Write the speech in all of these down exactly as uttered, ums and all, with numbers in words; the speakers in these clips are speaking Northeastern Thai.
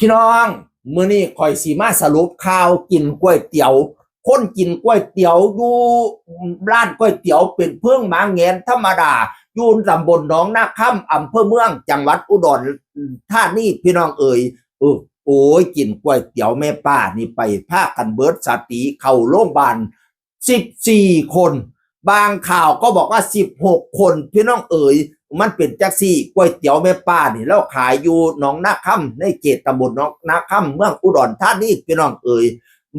พี่น้อง มื้อนี้ข้อยสิมาสรุปข่าวกินก๋วยเตี๋ยว คนกินก๋วยเตี๋ยวอยู่ร้านก๋วยเตี๋ยวเป็นเพิงหมาแหงนธรรมดา อยู่ตำบลหนองนาคำ อำเภอเมือง จังหวัดอุดรธานี พี่น้องเอ๋ย เออ โอ้ย กินก๋วยเตี๋ยวแม่ป้านี่ไปพากันเบิดสติเข้าโรงพยาบาล สิบสี่ คน บางข่าวก็บอกว่า สิบหก คน พี่น้องเอ๋ย มันเป็นจั่งซี้ ก๋วยเตี๋ยวแม่ป้านี่ ลาวขายอยู่หนองนาคำ ในเขตตำบลหนองนาคำ เมืองอุดรธานี พี่น้องเอ๋ย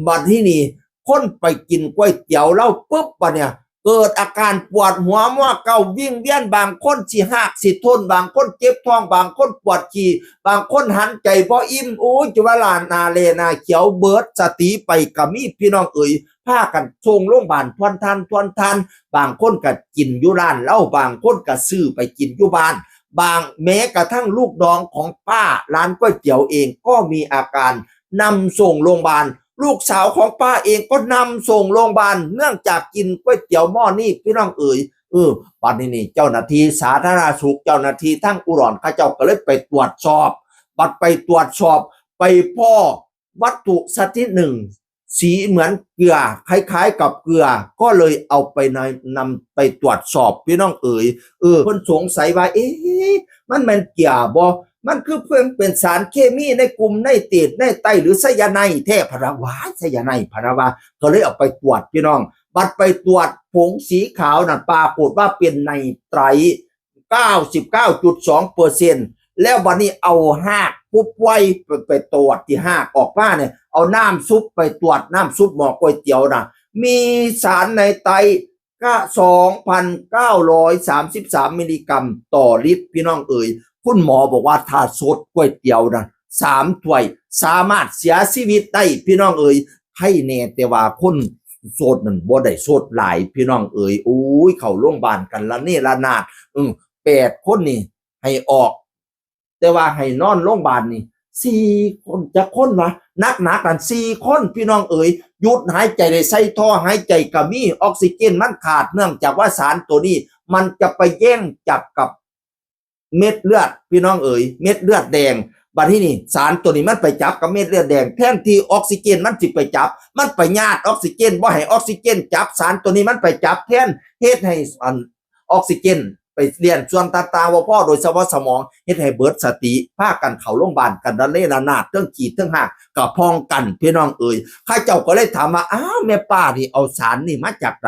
บัดทีนี้ คนไปกินก๋วยเตี๋ยวลาวปุ๊บ บัดเนี่ย เกิดอาการปวดหัว ม้วเก้า วิงเวียน บางคนสิฮากสิทน บางคนเจ็บท้อง บางคนปวดขี้ บางคนหันใจบ่อิ่ม โอ้ย จะว่าหน้าแลหน้าเขียว เบิดสติไปก็มี พี่น้องเอ๋ย พากันส่งโรงพยาบาลทวนทาน ทวนทาน บางคนก็กินอยู่ร้านเหล้า บางคนก็ซื้อไปกินอยู่บ้าน บาง แม้กระทั่งลูกน้องของป้าร้านก๋วยเตี๋ยวเองก็มีอาการ นำส่งโรงพยาบาล ลูกสาวของป้าเองก็นำส่งโรงพยาบาล เนื่องจากกินก๋วยเตี๋ยวหม้อนี้ พี่น้องเอ๋ย เออ บัดนี้นี่ เจ้าหน้าที่สาธารณสุข เจ้าหน้าที่ทางอุดร เขาเจ้าก็เลยไปตรวจสอบ บัดไปตรวจสอบ ไปพ้อวัตถุชนิดหนึ่ง สีเหมือนเกลือ คล้ายๆกับเกลือ ก็เลยเอาไปใน นำไปตรวจสอบ พี่น้องเอ๋ย เออ เพิ่นสงสัยว่า เอ๊ะ มันแม่นเกลือบ่ มันคือเพิ่งเป็นสารเคมีในกลุ่มไนเตรต ไนไตร หรือไซยาไนด์แท้ พะนะ ว้าย ไซยาไนด์ พะนะว่า ก็เลยเอาไปตรวจ พี่น้อง บัดไปตรวจผงสีขาวนั่น ปรากฏว่าเป็นไนไตรท์ เก้าสิบเก้าจุดสองเปอร์เซ็นต์ แล้วบัดนี้เอาฮากผู้ป่วยไป ไปตรวจที่ฮากออกมาเนี่ย เอาน้ำซุปไปตรวจ น้ำซุปหม้อก๋วยเตี๋ยวน่ะ มีสารไนไตรท์ ก็ สองพันเก้าร้อยสามสิบสาม มิลลิกรัมต่อลิตร พี่น้องเอ๋ย คุณหมอบอกว่าถ้าซดก๋วยเตี๋ยวนะ สามถ้วย สามารถเสียชีวิตได้ พี่น้องเอ๋ย ไข้แน่แต่ว่าคนซดนั่นบ่ได้ซดหลาย พี่น้องเอ๋ย โอ้ย เข้าโรงพยาบาลกันละเนระนาด อืม แปด คนนี่ให้ออก แต่ว่าให้นอนโรงพยาบาลนี่ สี่ คน จักคนวะ หนักๆนั่น สี่ คน พี่น้องเอ๋ย หยุดหายใจได้ ใส่ท่อหายใจก็มี ออกซิเจนมันขาด เนื่องจากว่าสารตัวนี้ มันจะไปแย่งจับกับเม็ดเลือด พี่น้องเอ๋ย เม็ดเลือดแดง บัดทีนี้สารตัวนี้มันไปจับกับเม็ดเลือดแดง แทนที่ออกซิเจนมันสิไปจับ มันไปญาติออกซิเจน บ่ให้ออกซิเจนจับ สารตัวนี้มันไปจับแทน เฮ็ดให้อัน ออกซิเจนไปเลี้ยงส่วนต่างๆบ่พอ โดยเฉพาะสมอง เฮ็ดให้เบิดสติ พากันเข้าโรงพยาบาลกันระเนระนาด เทิงขี้เทิงฮาก ก็พองกัน พี่น้องเอ๋ย เขาเจ้าก็เลยถามว่า อ้าว แม่ป้านี่เอาสารนี่มาจากไหน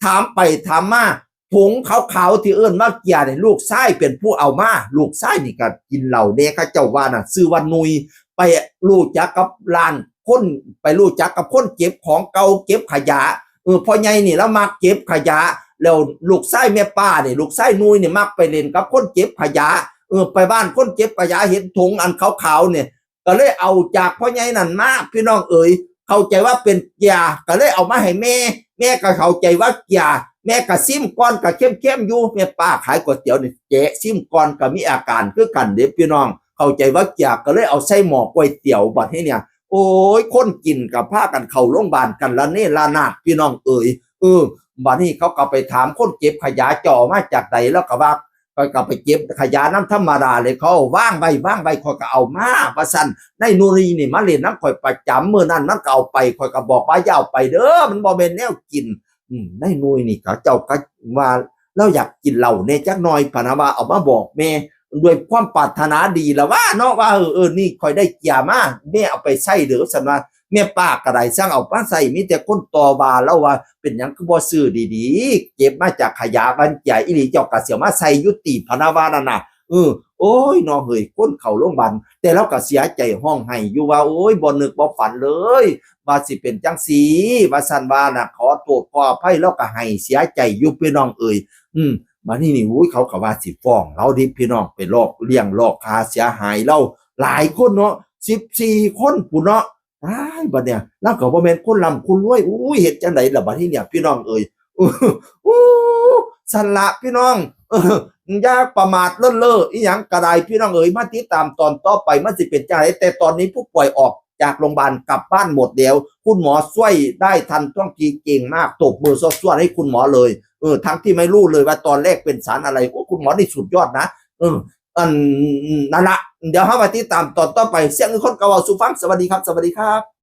ถามไปถามมา ถุงขาวๆที่เอิ้นว่าเกลือนี่ ลูกชายเป็นผู้เอามา ลูกชายนี่ก็กินเหล้าแน่ เขาเจ้าว่าน่ะ ชื่อว่าหนุ่ย ไปรู้จักกับร้านคน ไปรู้จักกับคนเก็บของเก่า เก็บขยะ เออ พ่อใหญ่นี่ลาวมักเก็บขยะ แล้วลูกชายแม่ป้านี่ ลูกชายหนุ่ยนี่มักไปเล่นกับคนเก็บขยะ เออ ไปบ้านคนเก็บขยะ เห็นถุงอันขาวๆเนี่ย ก็เลยเอาจากพ่อใหญ่นั่นมา พี่น้องเอ๋ย เข้าใจว่าเป็นเกลือ ก็เลยเอามาให้แม่ แม่ก็เข้าใจว่าเกลือ แม่ก็ซิมก่อนก็เค็มๆอยู่ แม่ป้าขายก๋วยเตี๋ยวนี่ แกะซิมก่อนก็มีอาการคือกันเด้พี่น้อง เข้าใจว่าเกลือ ก็เลยเอาใส่หม้อก๋วยเตี๋ยว บัดนี้เนี่ย โอ้ย คนกินก็พากันเข้าโรงพยาบาลกันระเนระนาด พี่น้องเอ๋ย เออ บัดนี้เขาก็ไปถามคนเก็บขยะ เจ้าเอามาจากใด แล้วก็ว่า ข้อยก็ไปเก็บขยะนำธรรมดาเลย เขาวางไว้ วางไว้ ข้อยก็เอามา ว่าซั่น นายหนุ่ยนี่มาเล่นนำข้อยประจำ มื้อนั้นมันก็เอาไป ข้อยก็บอกว่าอย่าเอาไปเด้อ มันบ่แม่นแนวกิน อืม นายหนุ่ยนี่เขาเจ้าก็ว่าลาวอยากกินเหล้าแน่จักหน่อย พะนะว่าเอามาบอกแม่ ด้วยความปรารถนาดีละว่าเนาะ ว่า เออ เออ นี่ข้อยได้เกลือมา แม่เอาไปใช้เด้อ ซั่นว่า แม่ป้าก็ได้สั่งเอามาใช้ มีแต่คนต่อว่าลาวว่า เป็นหยังคือบ่ซื้อดีๆ เก็บมาจากขยะ มันเกลืออีหลี เจ้าก็สิเอามาใส่อยู่ติ พะนะว่านั่นน่ะ เออ โอ้ย น้องเฮ้ย คนเข้าโรงพยาบาล แต่ลาวก็เสียใจร้องไห้อยู่ว่า โอ้ย บ่นึกบ่ฝันเลย ว่าสิเป็นจั่งซี้ ว่าซั่นว่าน่ะ ขอโทษขออภัย ลาวก็ไห้เสียใจอยู่ พี่น้องเอ๋ย อืม บัดนี้นี่ โอ้ย เขาก็ว่าสิฟ้องลาวเด้ พี่น้อง ไปลอกเลียงลอกค่าเสียหายลาว หลายคนเนาะ สิบสี่ คนพู้นเนาะ ตาย บัดเนี่ย ลาวก็บ่แม่นคนร่ำคนรวย อุ้ย เฮ็ดจั่งใดล่ะบัดนี้เนี่ย พี่น้องเอ๋ย อู้ ซั่นละพี่น้อง เออ อย่าประมาทเลินเล่อ อีหยังก็ได้ พี่น้องเอ๋ย มาติดตามตอนต่อไป มันสิเป็นจั่งใด แต่ตอนนี้ผู้ป่วยออกจากโรงพยาบาลกลับบ้านหมดแล้ว คุณหมอช่วยได้ทันท่วงที เก่งมาก ตบมือสวดๆให้คุณหมอเลย เออ ทั้งที่ไม่รู้เลยว่าตอนแรกเป็นสารอะไร โอ้ คุณหมอนี่สุดยอดนะ เออ อันนั่นละ เดี๋ยวเฮามาติดตามตอนต่อไป เสียงคนเก่าเว้าสู่ฟัง สวัสดีครับ สวัสดีครับ